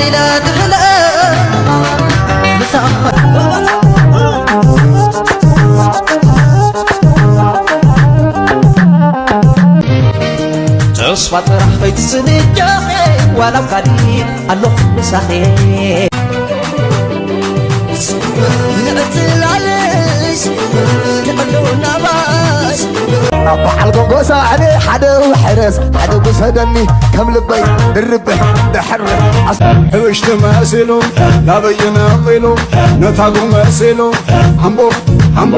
ዲላ ትሕለ ምሳኻ ተስፋ ጥራሕ ከይትስንጃ ዋላ ካዲ ኣለኹ ምሳኺ ንዕትላለይ ንዕሉ ናባይ ኣብ በዓል ጎጎሳ ኣነ ሓደ ውሕረስ ሓደ ውሰደኒ ከም ልበይ ድርበ ድሕር ሕብሽቲ መሲሉ ናበይ ነቒሉ ነታጉ መሲሉ ኣምቦ ኣምቦ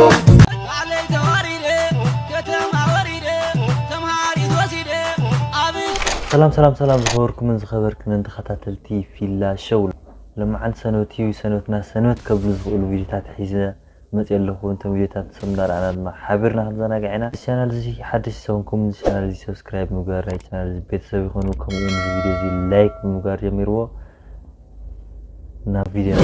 ሰላም ሰላም ሰላም ዝኸበርኩምን ዝኸበርክንን ተኸታተልቲ ፊላ ሸው። ለመዓልቲ ሰንበት እዩ። ሰንበትና ሰንበት ከብሉ ዝኽእሉ ቪዲዮታት ሒዘ መፅእ ኣለኹ። እንቶም ቪዲዮታት ንሰብ እንዳረኣና ድማ ሓቢርና ክንዘናጋዕ ኢና። እዚ ቻናል እዚ ሓደሽ ሰንኩም እዚ ቻናል እዚ ሰብስክራይብ ምግባር ናይ ቻናል እዚ ቤተሰብ ይኾኑ። ከምኡ እውን እዚ ቪዲዮ እዚ ላይክ ብምግባር ጀሚርዎ። ናብ ቪድዮ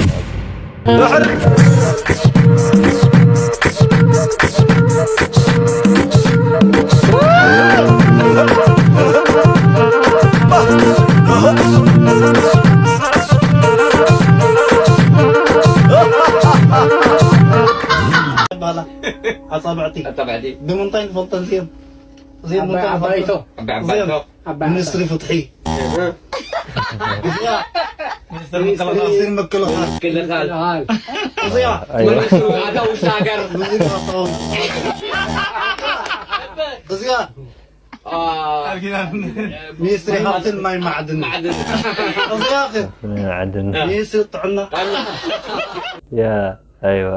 ኣፃብዕቲ ብምንታይ ንፈልጦ እዚኦም እዚኦም ምንታይ ንፈልጦ ሚኒስትሪ ፍትሒ እዚኣ ምክልኻል እዚኣ ውስጥ ሀገር እዚኣ ሚኒስትሪ ሃብትን ማይ ማዕድን እዚኣ ሚኒስትሪ ጥዕና ያ ኣይዋ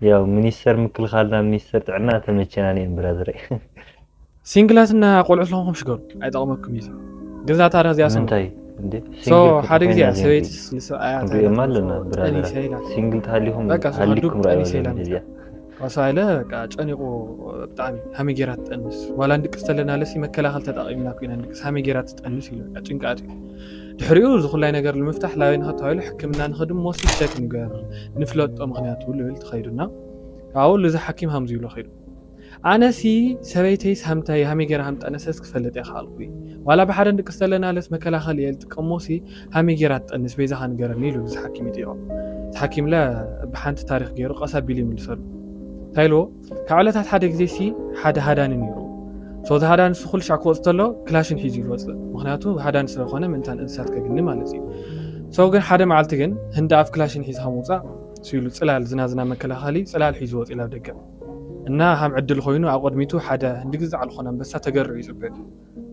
ያው ሚኒስተር ምክልኻልና ሚኒስተር ጥዕና ተመቸናኒ እዮም ብራዘረይ። ሲንግላትና ቆልዑ ስለኹም ሽገሩ ኣይጠቕመኩም እዩ። ግን እዛ ታሪኽ እዚኣ ስሙ። ምንታይ እንዴ? So ሓደ ግዜ ሰበይቲ ንሰብኣያ ንሪኦም ኣለና ብራዘር። ሲንግል ተሃሊኹም በቃ ሃሊኩም ሱሓዱ ራእዩ ጠኒሰ ኢላ ጊዜ መፅያ። ኳሳ ኢለ በቃ ጨኒቑ ብጣዕሚ ሃመይ ጌራ ትጠንስ ዋላ ንድቅስ ተለና ለሲ መከላኸል ተጠቒምና ኮይና ንድቅስ ሃመይ ጌራ ትጠንስ ኢሉ በቃ ጭንቃት እዩ። ድሕሪኡ እዚ ኩላይ ነገር ንምፍታሕ ላበይ ንኸድ ተባሂሉ ሕክምና ንኸድ እሞ ሲ ቸክ ንገር ንፍለጦ ምኽንያቱ ልብል ትኸይዱና ካብኡ ልዚ ሓኪም ሃምዚ ይብሎ ኸይዱ ኣነሲ ሰበይተይስ ሃምታይ ሃመይ ጌራ ሃምጠነሰስ ክፈልጥ እየ ክኣልኩ እዩ ዋላ ብሓደ ንድቅስ ተለና ለስ መከላኸል እየ ልጥቀሞ ሲ ሃመይ ጌራ ትጠንስ በይዛኻ ንገረኒ ኢሉ እዚ ሓኪም ይጥይቖ እቲ ሓኪምለ ብሓንቲ ታሪኽ ገይሩ ቀስ ኣቢሉ ይምልሰሉ እንታይ ኢልዎ ካብ ዕለታት ሓደ ግዜ ሲ ሓደ ሃዳኒ ነይሩ so እዚ ሃዳኒ ሲ ኩሉ ሻዕ ክወፅ ተሎ ክላሽን ሒዙ ይወፅእ ምክንያቱ ሃዳኒ ስለኮነ ምእንታን እንስሳት ከግኒ ማለት እዩ so ግን ሓደ መዓልቲ ግን ህንዲ ኣፍ ክላሽን ሒዝካ ምውፃእ ሲሉ ፅላል ዝናዝና መከላኸሊ ፅላል ሒዙ ወፂእ ናብ ደገ እና ሃም ዕድል ኮይኑ ኣብ ቅድሚቱ ሓደ ህንዲ ግዛዕ ልኾነ ኣንበሳ ተገርዑ ይፅበ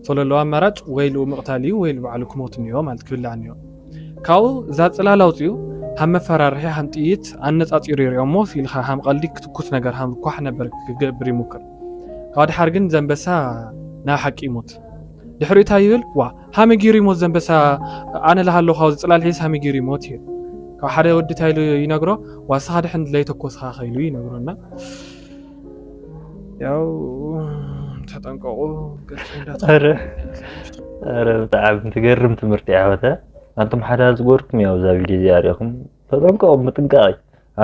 ሰለለዋ ኣማራጭ ወይ ልኡ ምቕታል እዩ ወይ ልባዕሉ ክሞት እኒኦ ማለት ክብላዕ እኒኦ ካብኡ እዛ ፅላል ኣውፅኡ ሃም መፈራርሒ ሃም ጥይት ኣነፃፂሩ ይሪኦ እሞ ኢልካ ሃም ቀልዲ ክትኩስ ነገር ሃም ኳሕ ነበር ክገብር ይሙክር ካብ ድሓር ግን ዘንበሳ ናብ ሓቂ ይሞት ድሕሪኡ እንታይ ይብል ዋ ሃመ ጊሩ ይሞት ዘንበሳ ኣነ ልሃለኹ ኣብዚ ፅላል ሒዝ ሃመ ጊሩ ይሞት ይብል ካብ ሓደ ወዲ እንታይ ኢሉ ይነግሮ ዋ ስኻ ድሕን ለይተኮስኻ ከይሉ ይነግሮና ያው ተጠንቀቁ ገርሽ እንዳት ኧረ ኧረ ብጣዕሚ ትገርም ትምህርቲ እያ ሆተ ኣንቱም ሓዳር ዝገበርኩም ያው እዛ ቪድዮ እዚኣ ሪኢኹም ተጠንቀቁ ምጥንቃቕ እዩ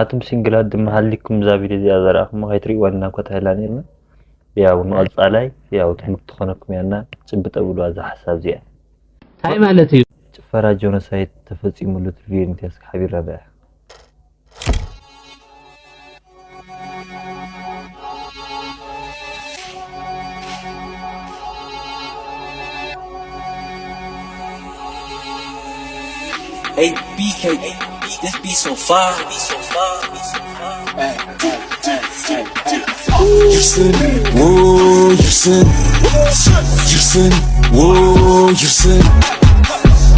ኣቱም ሲንግላት ድማ ሃሊኩም እዛ ቪድዮ እዚኣ ዘርኣኹም ከይትሪእዋ ኢና እኮ ተባሂልና ነርና ያው ንቐፃላይ ያው ትምህርቲ ትኾነኩም እያ እና ጭብጥ ኣብሉዋ እዛ ሓሳብ እዚኣ እንታይ ማለት እዩ? ጭፈራ ጆኖሳይድ ተፈፂሙሉ ትብል ቪድዮ ንትያስካ ሓቢርና በያ Hey, B K, this beat so fire. Hey, hey, hey, hey, hey. Yirsin, woo, yirsin. Yirsin, woo, yirsin.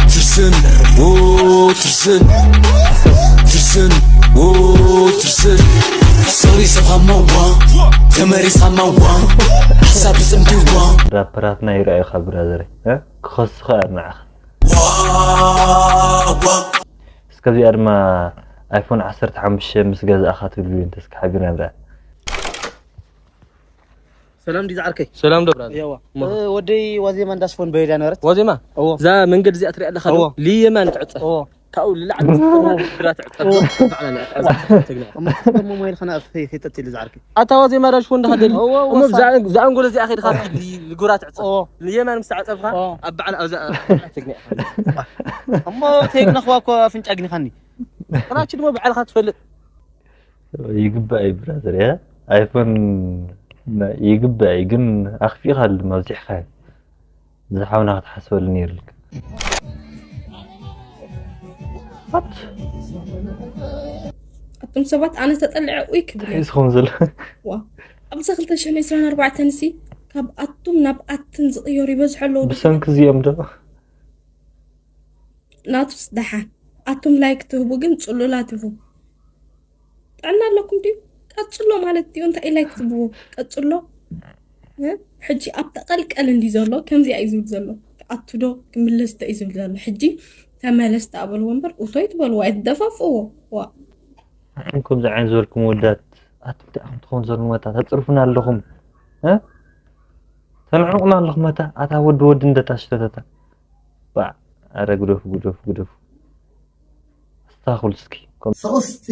Yirsin, woo, yirsin. Yirsin, woo, yirsin. Sorry, so I'm on one. Memories, I'm on one. Hasabi, some do one. ራፐራትና ይረኣዩኻ ብራዘረይ እ? ክኸሱኻ እዮም ንዓኻ እስከዚኣ ድማ ኣይፎን ዓሰርተ ሓሙሽተ ምስ ገዛእኻ ትብል ቪድዮ እንተስኪ ሓቢርና ንርኣ ሰላም ዲዛ ዓርከይ ሰላም ዶ ብራዘር የዋ ወደይ ዋዜማ እንዳሽፎን በየዳ ነበረት ዋዜማ እዎ እዛ መንገድ እዚኣ ትሪኣ ኣለኻ ዶ እዎ። ልየማን ትዕፀ እዎ ካብኡ ልላዕ ግራት ዕጸብ ባዕላ ንዕቀብ ትግና። እሞ እሞ ሞባይል ከና ከይጠጥ ኢሉ ዝዓርኪ። ኣታ ዋዜ ማራሽ ወንድ ሃደል። እዎ፣ እዎ፣ እሞ ወሳ። ብዛ-፣ ብዛ ኣንጎሎ እዚኣ ከይድካ ትግዲ ግራት ዕጸብ። እዎ። ንየማን ምስ ተዓጸብካ እዎ። ኣብ ባዕላ ኣብዛ ትግና። እሞ ተይግነኽዋ እኮ ኣፍንጫ ግኒኻኒ። ጥራች ድማ ባዕልኻ ትፈልጥ። ይግባእ እዩ ብራዘር፣ ያ ኣይፎን ይግባእ እዩ፣ ግን ኣኽፊእካ ድማ ኣብዚሕካ እዩ። እዚ ሓውና ክትሓስበሉ ነይርልካ። ኣቱም ሰባት ኣነ ተጠልዐ ኡይ ክብል እየ። እንታይ ዝኸውን ዘሎ? ዋ፣ ኣብዚ ክልተ ሽሕን ዕስራን ኣርባዕተን ሲ ካብ ኣቱም ናብ ኣትን ዝቕየሩ ይበዝሑ ኣለዉ። ብሰንኪ እዚኦም ዶ? ናቱስ ደሓን። ኣቱም ላይክ ትህቡ ግን ጽሉላት ኢኹም። ጥዕና ኣለኩም ድዩ? ቀጽሎ ማለት ድዩ? እንታይ ኢላይ ክትብዎ? ቀጽሎ። እ? ሕጂ ኣብ ተቐልቀል እንዲ ዘሎ፣ ከምዚኣ እዩ ዝብል ዘሎ። ክኣቱ ዶ ክምለስ ዶ እዩ ዝብል ዘሎ። ሕጂ ተመለስ ደኣ በልዎ እምበር፣ እቶ ይትበልዎ፣ ኣይትደፋፍእዎ። ዋ። ኣቱም ከምዚ ዓይነት ዝበልኩም ወዳት፣ ኣቱም እንታይ ኣኹም ትኸውን ዘለኹም መታ ተጽርፉና ኣለኹም። እ? ተንዕቑና ኣለኹም መታ፣ ኣታ ወዲ ወዲ እንደታሽተተታ። ባዕ፣ ኣረ ግደፉ፣ ግደፉ፣ ግደፉ። ኣስታኹል እስኪ። ከም ስቕስቲ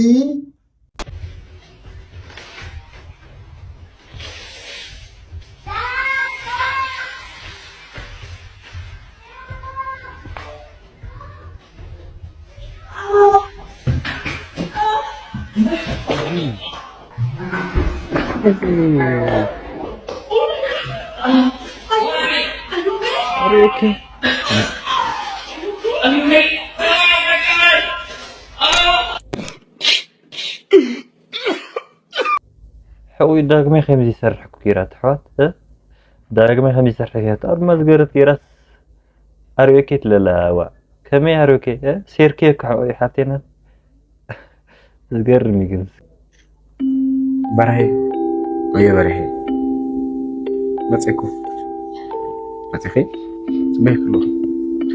ሕዊ ዳግመ ከምዚ ይሰርሕ እኮ ጌራ ትሕዋት፣ እ? ዳግመ ከምዚ ይሰርሕ ጌራ። ኣርማ ዝገረት ጌራስ ኣርዮኬ ትለላ፣ ዋ። ከመይ ኣርዮኬ፣ እ? ሴርኬ እኮ ሕዊ ሓፍቴና። ዝገርም እዩ ግን። በርሄ፣ ወየ በርሄ። መጼኩ። መጼኺ? ጽበይ ክሉ።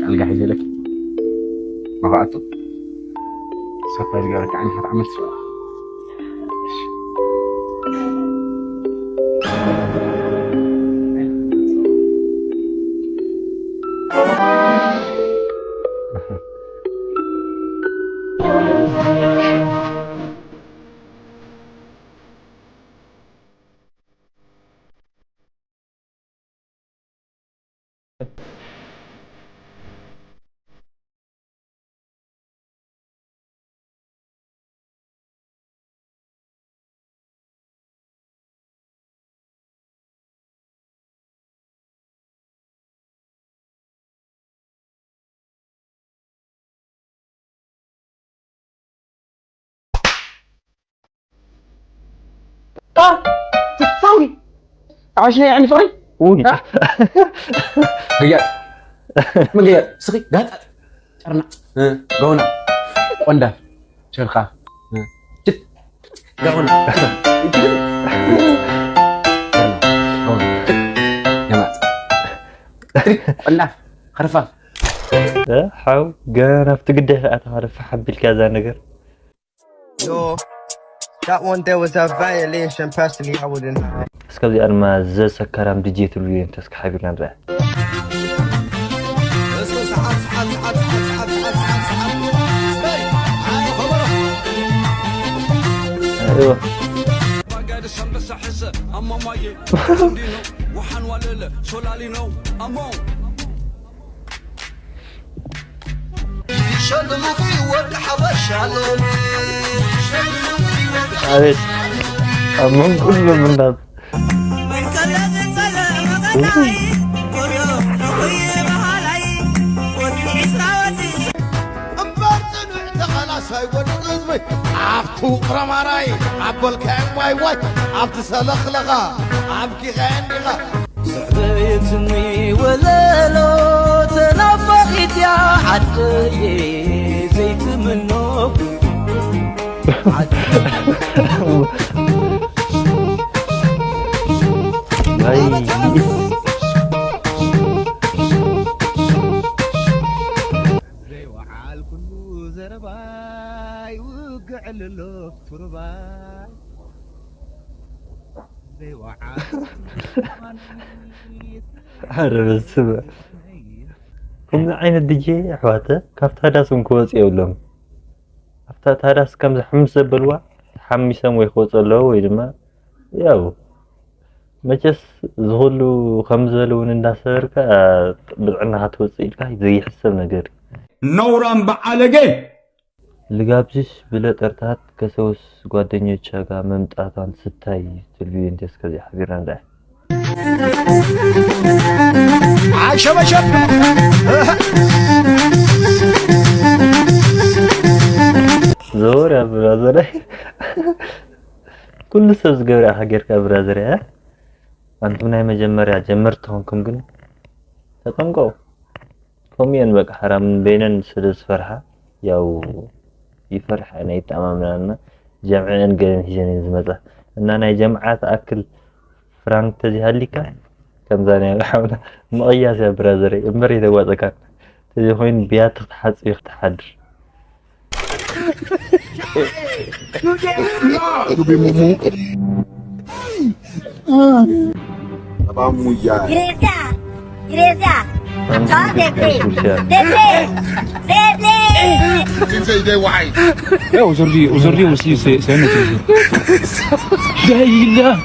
ኣልጋ ሒዘለኪ። መባኣቱ። ሳፕራይዝ ገረካ፣ ዓይኒ ሓት ዓመት። ጣር ትፋዊ ዓሽና፣ ያዕኒ ፍቕሪ። ውይ። አ? ገያጥ። ምን ገያጥ? ስኺ ጋጣጥ። ጨርና። እ፣ ገውና። ቆንዳፍ። ሸርኻ። እ፣ ጅት። ገውና። ጨርና። ገውና። ጅት። ገማጥ። ቆንዳፍ። ኸርፋፍ። እ፣ ሓው፣ ገና ኣብቲ ግዳይ ከኣ ተኻለ ፋሕ ኣቢልካ እዛ ነገር። Yo, that one there was a violation. Personally, I wouldn't. እስከ ኣብዚኣ ድማ ዘሰከራም ዲጄ ትብሉ እዮም ተስኪ ሓቢርና ንርኣ። እስኪ ሰዓት፣ ሰዓት፣ ሰዓት። እወ። ኣቤት ኣብ መንጎ ኩሉ ምናት እምበር ጽኑዕ ተቓላሳይ ወዲ ህዝቢ ኣብቲ ውቕሮ ማራይ ኣብ በልካዮ ዋይ ዋይ ኣብቲ ሰለኽለኻ ኣብኪኻዮ እንዲኻ። ስዕበየትኒ ወለሎ ተናፋቒት እያ ዓደየ ዘይትምኖ። ናይ ዘይወዓልኩሉ ዘረባይ ውግዕልሎ ቁርባይ። ዘይወዓልኩሉ ኧረ በስመ። ከምዚ ዓይነት ዲጄ ኣሕዋተ ካብታ ዳስ እውን ክወፁ የብሎም። ኣብታ ታዳስ ከምዚ ሕምስ ዘበልዋ ሓሚሶም ወይ ክወፁ ኣለዎ ወይ ድማ ያው መቸስ ዝኹሉ ከም ዝበሉ እውን እንዳሰበርካ ብጥዕና ክትወፅእ ኢልካ ዘይሕሰብ ነገር እዩ። ነውራም በዓለገ ልጋብዝሽ ብለጠርታት ከሰውስ ጓደኞቻ ጋር መምጣቷን ስታይ ትል ዩቬንቱስ ከዚኣ ሓቢርና ንርኣ። ዓሸበሸብ ዘወር ኣብ ብራዘራይ ኩሉ ሰብ ዝገብር ኢኻ ጌርካ ብራዘር እያ። ኣንቱም ናይ መጀመርያ ጀመርቲ ተኾንኩም ግን ተጠንቀቑ። ከምኡ እየን በቃ ሓራም በይነን ስለ ዝፈርሓ ያው ይፈርሓ ናይ ይጠማምናና ጀምዐን ገለን ሒዘን እየን ዝመፃ እና ናይ ጀምዓ ትኣክል ፍራንክ ተዚሃሊካ ከምዛ ናይ ሓውና ምቕያስ እያ ብራዘረይ እምበር የተዋፀካ ተዘይኮይኑ ብያቲ ክትሓፅቢ ክትሓድር Abamuya. Iresia, Iresia, John Debre, Debre, Debre. Things say they why. Aujourd'hui, aujourd'hui aussi, c'est c'est un autre jour. Daïla.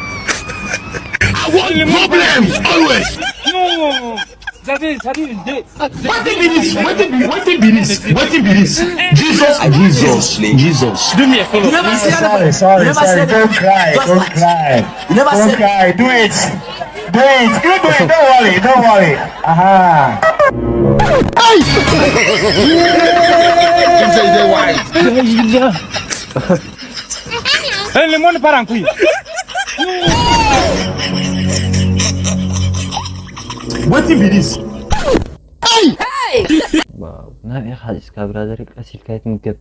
I want problems always. Non. Xavier, Xavier, dé- Wetin be this? Wetin be wetin be this? Wetin be this? Jesus, Jesus, Jesus. Do me a favor. You never said Sorry, anything. sorry, You never sorry. said Don't cry, Just don't like- cry. You never Don't said cry. Do it. Do it. You do it. Don't worry. Don't worry. Aha. Things say they why. Daïla. Hey, le monde part en couille. Wetin be this? ዋው ናበይ ኢኻ ሒዝካ ብራዘር ቀስ ኢልካ ኣይትምገብ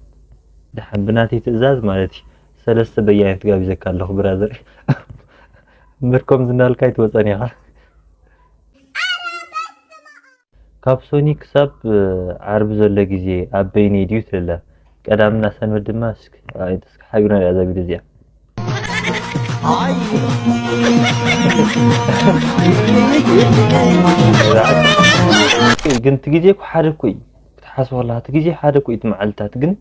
ደሓን ብናተይ ትእዛዝ ማለት እዩ ሰለስተ በያይነት ጋቢዘካ ኣለኹ ብራዘር እምበር ከምዚ እናልካ ኣይትወፀን ኢኻ ካብ ሶኒ ክሳብ ዓርቢ ዘሎ ግዜ ኣብ በይነይ ድዩ ትልለ ቀዳምና ሰንበት ድማ እስኪ ሓቢርና እዛ ቪድዮ እዚኣ ግን እቲ ግዜ እኮ ሓደ እኮ እዩ ክትሓስቦ ከለካ እቲ ግዜ ሓደ እኮ እዩ እቲ መዓልትታት ግን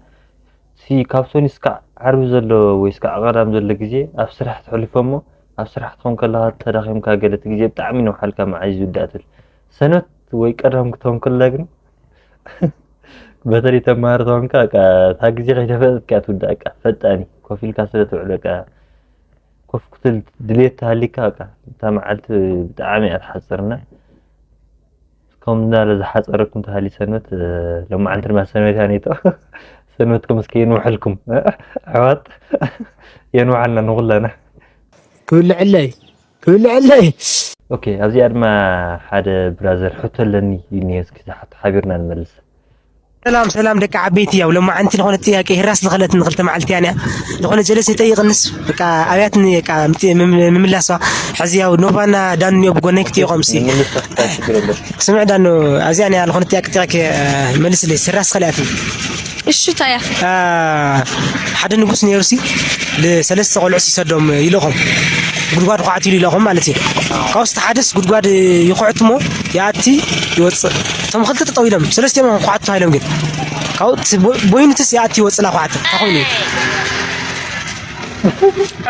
ሲ ካብ ሶኒ እስካዕ ዓርቢ ዘሎ ወይ እስካዕ ቀዳም ዘሎ ግዜ ኣብ ስራሕ ትሕልፎ እሞ ኣብ ስራሕ ክትኾን ከለካ ተዳኺምካ ገለ እቲ ግዜ ብጣዕሚ ነውሓልካ መዓዝ እዩ ዝውዳእ ትብል ሰንበት ወይ ቀዳም ክትኾን ከላ ግን በተለይ ተማሃሪ ተኾንካ በቃ እታ ግዜ ከይተፈለጥካ እያ ትውዳእ በቃ ፈጣን እዩ ኮፍ ኢልካ ስለ ትውዕል በቃ ኮፍ ክትብል ድሌት ተሃሊካ በቃ እታ መዓልቲ ብጣዕሚ እያ ትሓፅርና ከምኡ እንዳለ ዝሓፀረኩም ተሃልዩ ሰንበት ሎማዓንቲ ድማ ሰንበት እያ ኔቶ ሰንበትኩም እስከ የንውሐልኩም ኣሕዋት የንውሐልና ንኩላና ክብልዕለይ ክብልዕለይ ኦኬ ኣብዚኣ ድማ ሓደ ብራዘር ሕቶ ኣለኒ እዩ እኒሀ እስኪ ዝሓቶ ሓቢርና ንመልስ ሰላም ሰላም ደቂ ዓበይቲ ያው ለማዓንቲ ዝኾነ ጥያቄ ህራስ ዝኸለትኒ ክልተ መዓልቲ እያ ኒያ ዝኾነ ጀለስ ይጠይቕንስ በቃ ኣብያትኒ በቃ ምጥ- ምም- ምምላሷ ሕዚ ያው ኖቫና ዳኑ እኒኦ ብጎነይ ክጥይቖም ሲ ምልስ ተፍታ ችግር የለሽ ስምዕ ዳኑ ኣብዚኣ ኒያ ዝኾነ ጥያቄ ጥያቄ መልስለይ ህራስ ዝኸለትኒ እሺ ታያ ሓደ ንጉስ ነይሩ ሲ ንሰለስተ ቆልዑ ሲሰዶም ይልእኾም ጉድጓድ ኳዕት ኢሉ ይልእኾም ማለት እዩ ካብኡ ስቲ ሓደስ ጉድጓድ ይኹዕት ሞ ይኣቲ ይወፅእ እቶም ክልተ ጠጠው ኢሎም ሰለስቲኦም እዮም ኳዕት ተባሂሎም ግን ካብኡ ቦይኑትስ ይኣቲ ይወፅእ ላኳዕት እንታይ ኮይኑ እዩ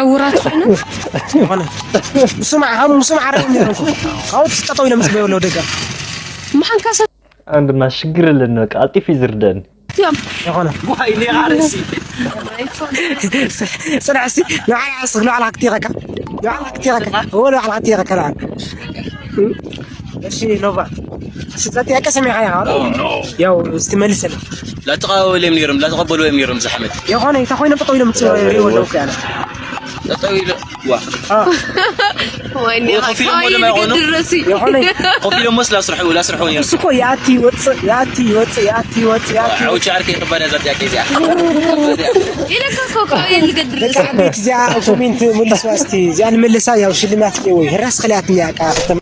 ዕውራት ኮይኖም ይኾነ ምስም ሓም ምስም ዓረ እዮም ነይሮም ካብኡ ጠጠው ኢሎም ፅበዩ ኣለዉ ደጋ መሓንካ ሰብ ኣንድና ሽግር ኣለኒ በቃ ኣልጢፍ እዩ ዝርደኒ እዮም ይኾነ Why they are ፅናሕ እስቲ ንባዕላ ዓስኽ ንባዕላ ክትይኸካ ንባዕላ ክትይኸካ እዎ ንባዕላ ክትይኸካ ንዓ እሺ ኖባ ስዛ ጥያቄ ሰሚዕካ ኢኻ ያው እስቲ መልሰለይ ላተቐባበሉ እዮም ነይሮም ላተቐበሉ እዮም ነይሮም ዝሓመድ የኾነ እንታይ ኮይኖም ጠጠው ኢሎም ዝፅበዩ ኣለዉ እኮ ያለ ጠጠው ኢሎ ዋ ወይኔ ኮፍ ኢሎም ወደ ማይ ቆኑ? ድረሲ የኾነ ኮፍ ኢሎሞስ ላስርሑ ላስርሑ ነይሮም እሱ እኮ ይኣቲ ይወፅእ ይኣቲ ይወፅእ ይኣቲ ይወፅእ ይኣቲ ዓውቻ ዓርከ የኽባዳ እዛ ጥያቄ እዚኣ ኢለካ እኮ ካብ የልገድር ደቂ ዓበይቲ እዚኣ ኮሜንት መልስዋ እስቲ እዚኣ ንመልሳ ያው ሽልማት ወይ ህራስ ከልያትኒ እያ ቃ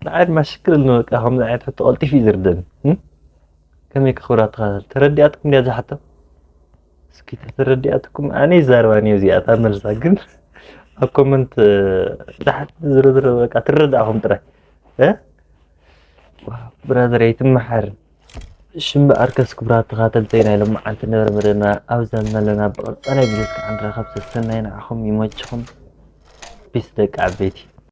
ንዓይ ድማ ሽክር ኣለኒ በቃ ከምዚ ዓይነት ሕቶ ቀልጢፉ እዩ ዝርደኒ እም? ከመይ ክኽብራ ትኽእል ተረዲኣትኩም ድያ ዝሓቶ እስኪ ተተረዲኣትኩም ኣነ ይዛረባ እኒኦ እዚኣ እታ መልሳ ግን ኣብ ኮመንት እ፣ ታሕቲ ዝረዝረ በቃ ትረዳእኹም ጥራይ እ? ዋው፣ ብራዘር ኣይትመሓርን እሺ እምበኣርከስ ክቡራት ተኻተልተይ ናይ ሎማዓንቲ ነበረ መደብና ኣብዚ ኣለና። ብቐጻላይ ቪድዮ እስካዕ ንራኸብ። ሰሰናይ ንዓኹም ይመችኹም። ፒስ ደቂ ዓበይቲ።